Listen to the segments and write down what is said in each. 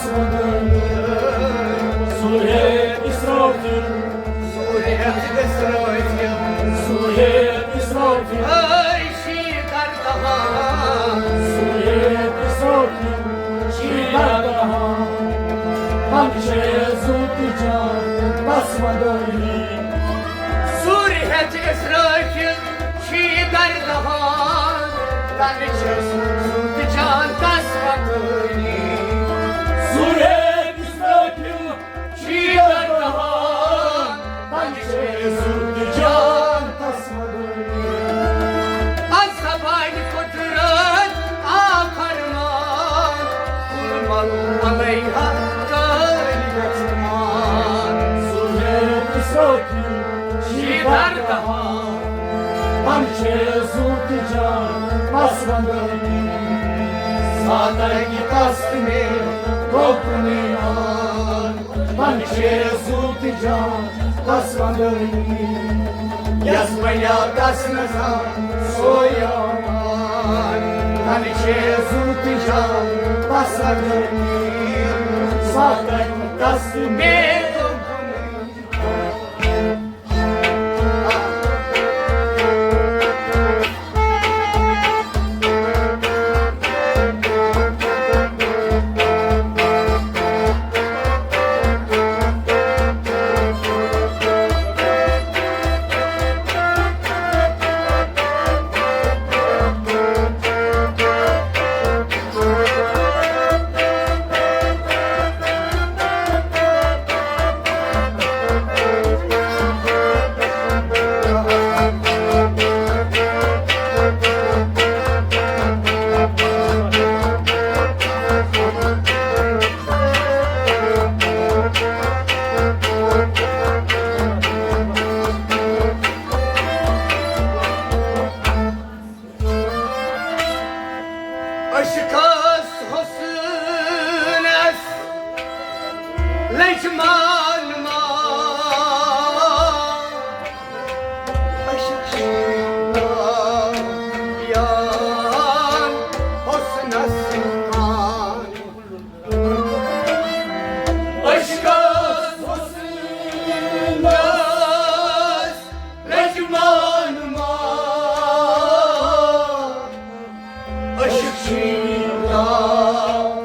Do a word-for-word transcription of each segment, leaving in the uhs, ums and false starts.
سُہ ہیٚتھ اِسرٲفیٖل۔ سُہ ہیٚتھ اِسرٲفیٖل۔ سُہ ہیٚتھ اِسرٲفیٖل۔ أے شیٖدر دہان۔ سُہ ہیٚتھ اِسرٲفیٖل۔ شیٖدر دہان۔ پنچے زُو تہٕ جان تس ودٲنی۔ سُہ ہیٚتھ اِسرٲفیٖل۔ شیٖدر دہان، تنہٕ چھِ زُو تہٕ جان تس ودٲنی۔ سُہ ہیٚتھ اِسرٲفیٖل۔ شیٖدر دہان، تنہٕ چھِ زُو تہٕ جان تس ودٲنی۔ از زبانہِ قدرت آو فرمان، کُل مل علیہا کٲلۍ گژھِ مان۔ سُہ ہیٚتھ اِسرٲفیٖل۔ شیٖدر دہان۔ پنچے زُو تہٕ جان تس ودٲنی۔ ساتھ اکہِ تس تہٕ مےٚ گوٚو کُنُے آن۔ پنچے زُو تہٕ جان تس ودٲنی۔ یس بنیٛاو تس نہٕ زانٛہہ سُے آن۔ پنچے زُو تہٕ جان تس ودٲنی۔ ساتھ اکہِ تس تہٕ مےٚ گوٚو کُنُے عشقس حسنس لجمان ما، عشق شیران حسنس کان۔ عشقس حسنس لجمان ما، عشق شیران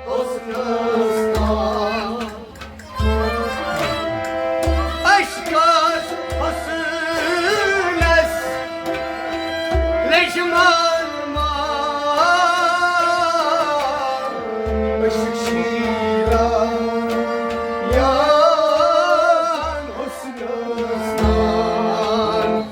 حسنس کان۔ عشقس حسنس لجمان ما، عشق شیران حسنس کان۔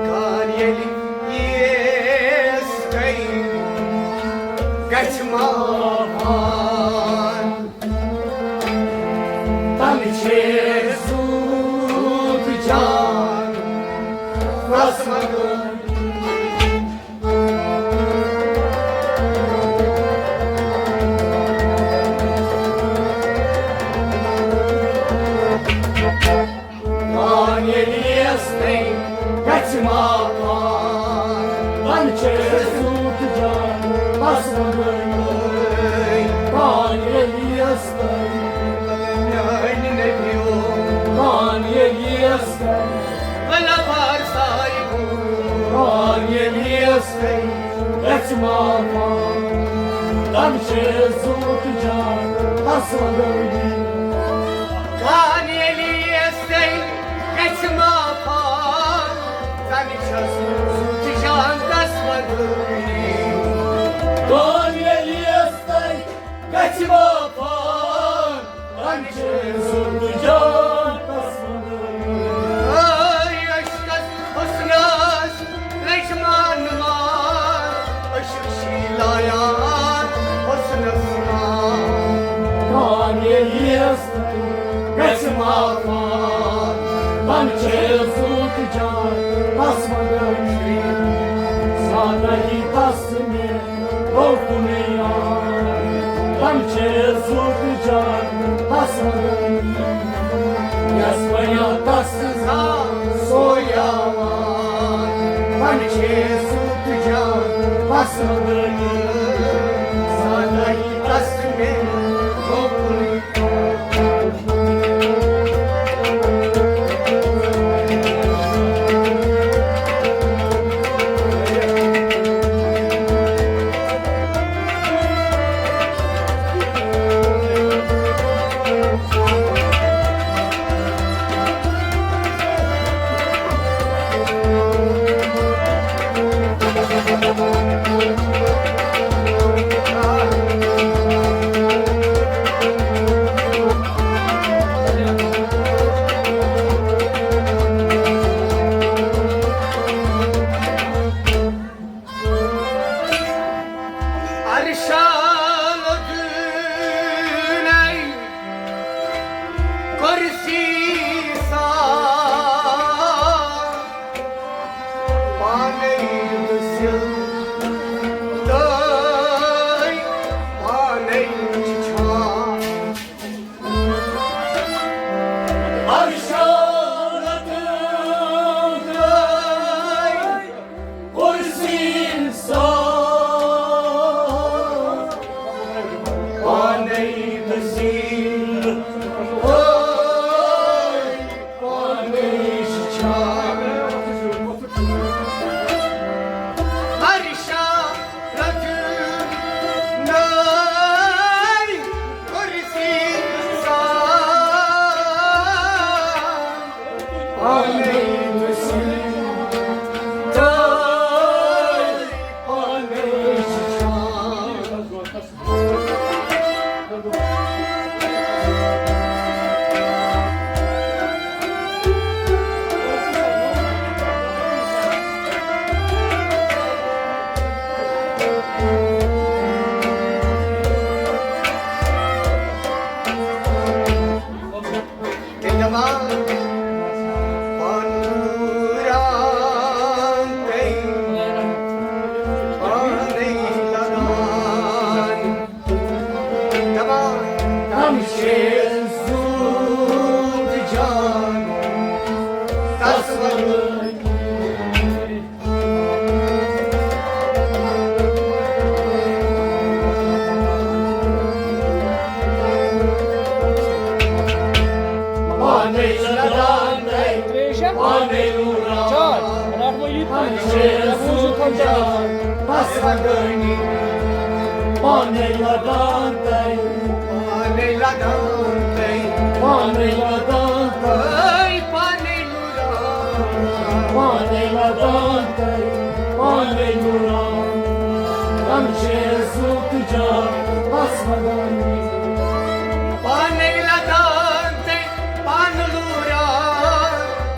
کان ییٚلہِ ییٖژ گٔے گژھِ ماوان۔ تَمہِ چھِ زوٗ تہٕ جان رسمَن۔ کان ییٚلہِ یِیَس تَے گژھِ ماوان۔ تَمہِ چھِ زوٗ تہٕ جان رسمَن۔ کان ییٚلہِ یِیَس تَے، میٛانہِ نبیو۔ کان ییٚلہِ یِیَس تَے، وَلہٕ بار صاحبو۔ کان ییٚلہِ یِیَس تَے، گژھِ ماوان۔ تَمہِ چھِ زوٗ تہٕ جان رسمَن۔ کان ییٚلہِ یِیَس تَے، گژھِ ماوان۔ تَمہِ چھِ زوٗ تہٕ جان رسمَن۔ کان ییٚلہِ یِیَس تَے، گژھِ وفا، وۄنۍ چھِ زُو تہٕ جان تسمن۔ اے عشقس حسنس لجمان مان، عشق شیلایان حسنس مان۔ کان ییٚلہِ یِیَس تَے گژھِ وفا، وۄنۍ چھِ زُو تہٕ جان تسمن۔ رہی تس میں گوٚو کُنُے آن۔ تم چھِ زُو تہٕ جان تس وَنان۔ یس وَنیو تس زان سوے آوان۔ تم چھِ زُو تہٕ جان تس وَنان۔ زان رہی تس میں گوٚو کُنُے عرشان دونَے کرسی سان، پانے دٔسِل تہٕ پانے چھان۔ عرشان دونَے کرسی سان، پانے دٔسِل تہٕ پانے چھان۔ عرشان دونَے کرسی سان، پانے دٔسِل تہٕ پانے چھان۔ دپان پانہٕ لوران تٔمۍ، پانے لدان۔ دپان تم چھِ زُو تہٕ جان تس وَنان۔ پانے لدان تٔمۍ، پانے لوران۔ تم چھِ زُو تہٕ جان تس وَنان۔ پانے لدان تٔمۍ، پانے لدان تٔمۍ، پانے لدان تٔمۍ، پانے لوران۔ پانے لدان تٔمۍ، پانے لوران۔ تم چھِ زُو تہٕ جان تس وَنان۔ پانے لدان تٔمۍ، پانہٕ لوران۔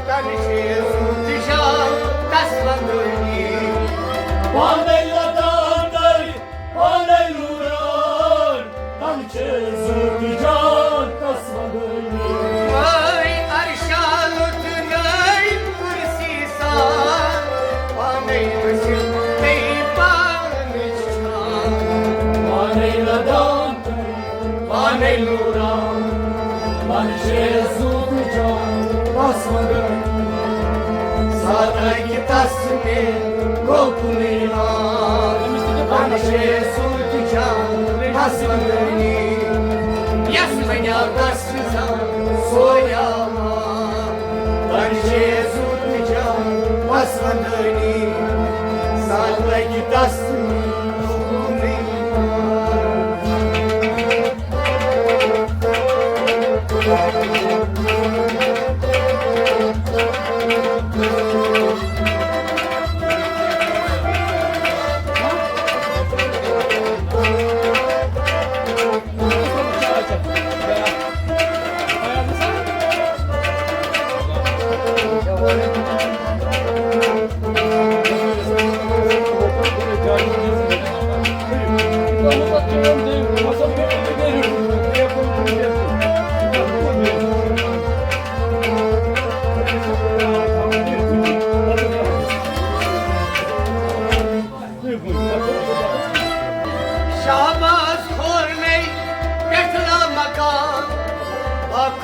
تم چھِ زُو تہٕ جان تس وَنان۔ پانے لدان تٔمۍ، پانے لوران۔ تم چھِ زُو تہٕ جان تس وَنان۔ اے عرشان دونَے کرسی سان، پانے دٔسِل تہٕ پانے چھان۔ پانے لدان تہٕ پانے لوران۔ تم چھِ زُو تہٕ جان تس وَنان۔ زان رہی تس میں گوٚو کُنُے آن۔ تم چھِ زُو تہٕ جان تس وَنان۔ یس وَنیو تس زان سوے آوان۔ تم چھِ زُو تہٕ جان تس وَنان۔ زان رہی تس میں گوٚو کُنُے آن۔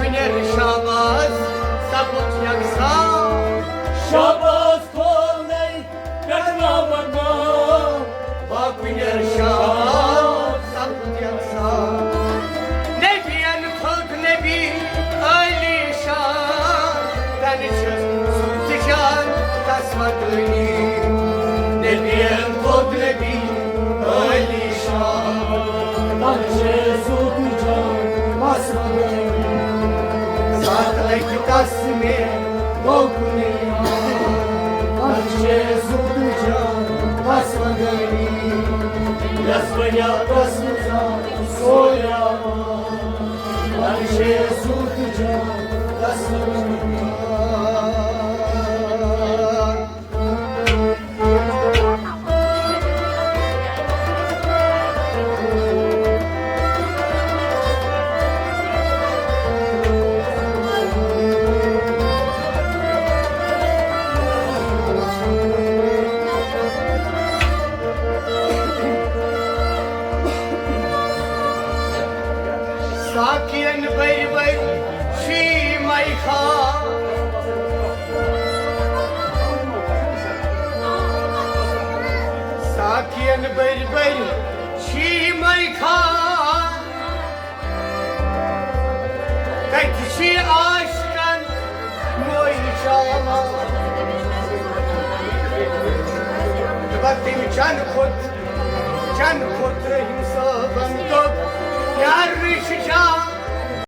کُنیر شاباز سپُد یکساں۔ شاباز کھولنے پٮ۪ٹھ ناوَن ناو۔ با کُنیر شاباز سپُد یکساں۔ نبیَن کھوٚت نبی علی شان۔ تَنہٕ چھُس سُہ تہِ جان تَس وَدٲنی۔ نبیَن کھوٚت نبی علی شان۔ تَنہٕ چھُس سُہ تہِ جان تَس وَدٲنی۔ ساتھ لگہِ تَس مےٚ گوٚو کُنُے یار۔ تَس چھُس سُہ تہِ جان تَس وَدٲنی۔ یَس بنیادَس منٛز آو سورُے آباد۔ تَس چھُس سُہ تہِ جان تَس وَدٲنی۔ ساقین بٔرۍ بٔرۍ چھی مَے خان۔ ساقین بٔرۍ بٔرۍ چھی مَے خان۔ کتہِ چھی عاشقن مویی شاما؟ دپان تٔمۍ چنہٕ کھوٚت، چنہٕ کھوٚت رحیم صٲبن دوٚپ، یار ریشہِ جان۔